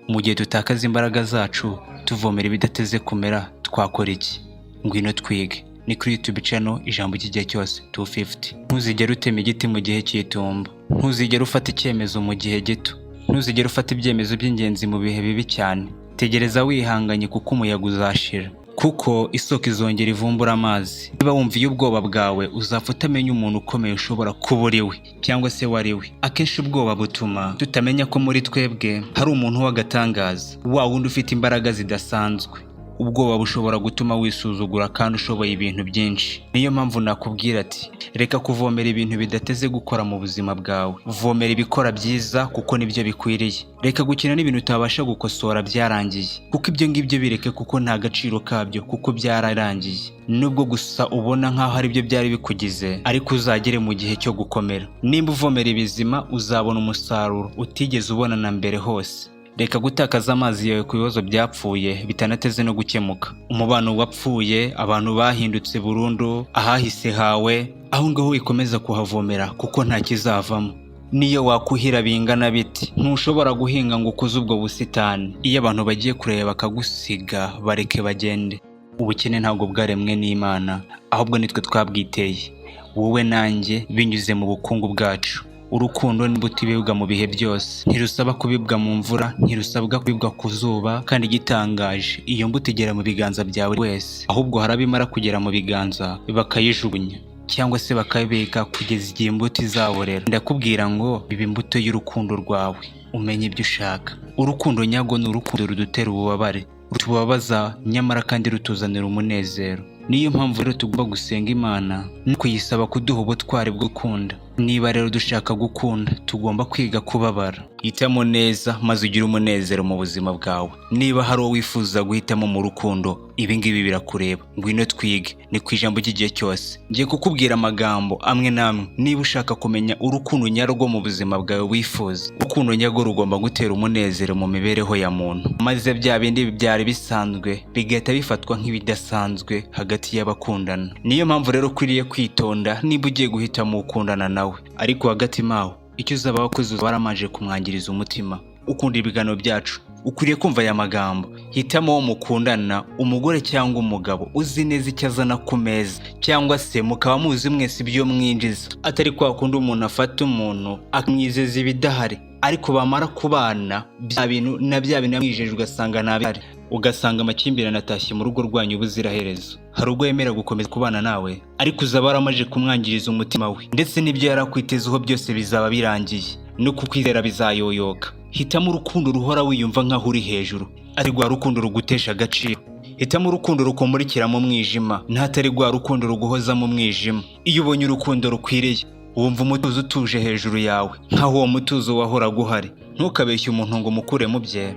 Mu gihe dutakaza imbaraga zacu tuvomera ibidateze kumera, twakora iki? Ngwino twige, ni kuri YouTube channel Ijambo ry'Igihe Cyose 250. Ntuzigere utema igiti mu gihe cy'itumba. Ntuzigere ufata icyemezo mu gihe gito. Ntuzigere ufata ibyemezo by'ingenzi mu bihe bibi cyane. Tegereza wihanganye, kuko umuyaga uzashira, kuko isoko izongera ivumbura amazi. Niba wumva iyo ubwoba bwawe, uzapfa utamenya umuntu ukomeye ushobora kuba uri we cyangwa se wari we. Akenshi ubwoba butuma tutamenya ko muri twebwe hari umuntu w'agatangaza, wa wundi ufite imbaraga zidasanzwe. Ubwoba bushobora gutuma wisuzugura kandi ushoboye ibintu byinshi. Niyo mpamvu nakubwira ati: "Reka kuvomera ibintu bidateze gukora mu buzima bwawe. Vomera ibikora byiza, kuko nibyo bikwiriye." Reka gukina n'ibintu utabasha gukosora, byarangiye, kuko ibyo ngibyo bireke, kuko nta gaciro kabyo, kuko byararangiye. Nubwo gusa ubona nk'aho aribyo byari bikugize, ariko uzagere mu gihe cyo gukomera. Nimba uvomera ibizima, uzabona umusaruro utigeze ubona na mbere hose. Reka gutakaza amazi yawe ku bibazo byapfuye, bitanateze no gukemuka. Umubano wapfuye, abantu bahindutse burundu, ahahise hawe, aho ngaho wikomeza kuhavomera, kuko nta kizavamo. Niyo wakuhira bingana biti, ntushobora guhinga ngo ukuze ubwo busitani. Iyo abantu bagiye kureba bakagusiga, bareke bagende. Ubukene ntabwo bwaremwe n'Imana, ahubwo nitwe twabwiteye, wowe nanjye, binyuze mu bukungu bwacu. Urukundo n'imbuto ibibwa mu bihe byose. Ntirusaba kubibwa mu mvura, ntirusabwa kubibwa ku zuba. Kandi igitangaje, iyo mbuto igera mu biganza byawe wese. Ahubwo hari abo imara kugera mu biganza bakayijugunya cyangwa se bakabika kugeza igihe imbuto izaborera. Ndakubwira ngo biba imbuto y'urukundo rwawe, umenye ibyo ushaka. Urukundo nyarwo ni urukundo rudutera ububabare, rutubabaza, nyamara kandi rutuzanira umunezero. Niyo mpamvu rero tugomba gusenga Imana no kuyisaba kuduha ubutwari bwo gukunda. Niba rero dushaka gukunda, tugomba kwiga kubabara. Hitamo neza maze ugire umunezero mu buzima bwawe. Niba hari uwo wifuza guhitamo mu rukundo, ibi ngibi birakureba. Ngwino twige, ni ku Ijambo ry'Igihe Cyose. Ngiye kukubwira amagambo amwe n'amwe niba ushaka kumenya urukundo nyarwo mu buzima bwawe wifuza. Urukundo nyarwo rugomba gutera umunezero mu mibereho ya muntu, maze bya bindi byari bisanzwe bigahita bifatwa nk'ibidasanzwe hagati y'abakundana. Niyo mpamvu rero ukwiriye kwitonda niba ugiye guhitamo ukundana nawe, ariko hagati maho icyo uzaba wakoze uzaba waramanje kumwangiriza umutima. Ukunda ibiganiro byacu, ukwiriye kumva aya magambo: hitamo uwo mukundana, umugore cyangwa umugabo, uzi neza icyo azana ku meza, cyangwa se mukaba muzi mwese ibyo mwinjiza, atari kwa kundi umuntu afata umuntu akamwizeza ibidahari, ariko bamara kubana bya bintu na bya bintu yamwijeje ugasanga ntabihari, ugasanga amakimbirane atashye mu rugo rwanyu ubuziraherezo. Hari ubwo yemera gukomeza kubana nawe, ariko uzaba waramaze kumwangiriza umutima we, ndetse n'ibyo yari akwitezeho byose bizaba birangiye, no kukwizera bizayoyoka. Hitamo urukundo ruhora wiyumva nk'aho uri hejuru, ari rwa rukundo rugutesha agaciro. Hitamo urukundo rukumurikira mu mwijima, ntatari rwa rukundo ruguhoza mu mwijima. Iyo ubonye urukundo rukwiriye, wumva umutuzo utuje hejuru yawe, nk'aho uwo mutuzo wahoraga uhari. Ntukabeshye umuntu ngo umukure mu bye,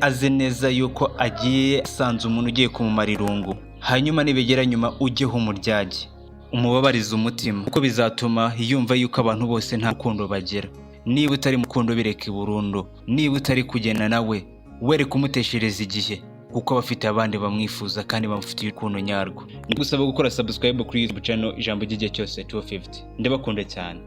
aze neza yuko agiye asanze umuntu ugiye kumumara irungu. Hanyuma nibigera nyuma, ujyeho umuryage, umubabarize umutima, kuko bizatuma yumva yuko abantu bose nta rukundo bagira. Niba utari mu rukundo, bireke burundu. Niba utari kugenda nawe, were kumuteshereza igihe, kuko aba afite abandi bamwifuza kandi bamufitiye urukundo nyarwo. Ndagusaba gukora subscribe kuri YouTube channel Ijambo ry'Igihe Cyose 250. Ndabakunda cyane.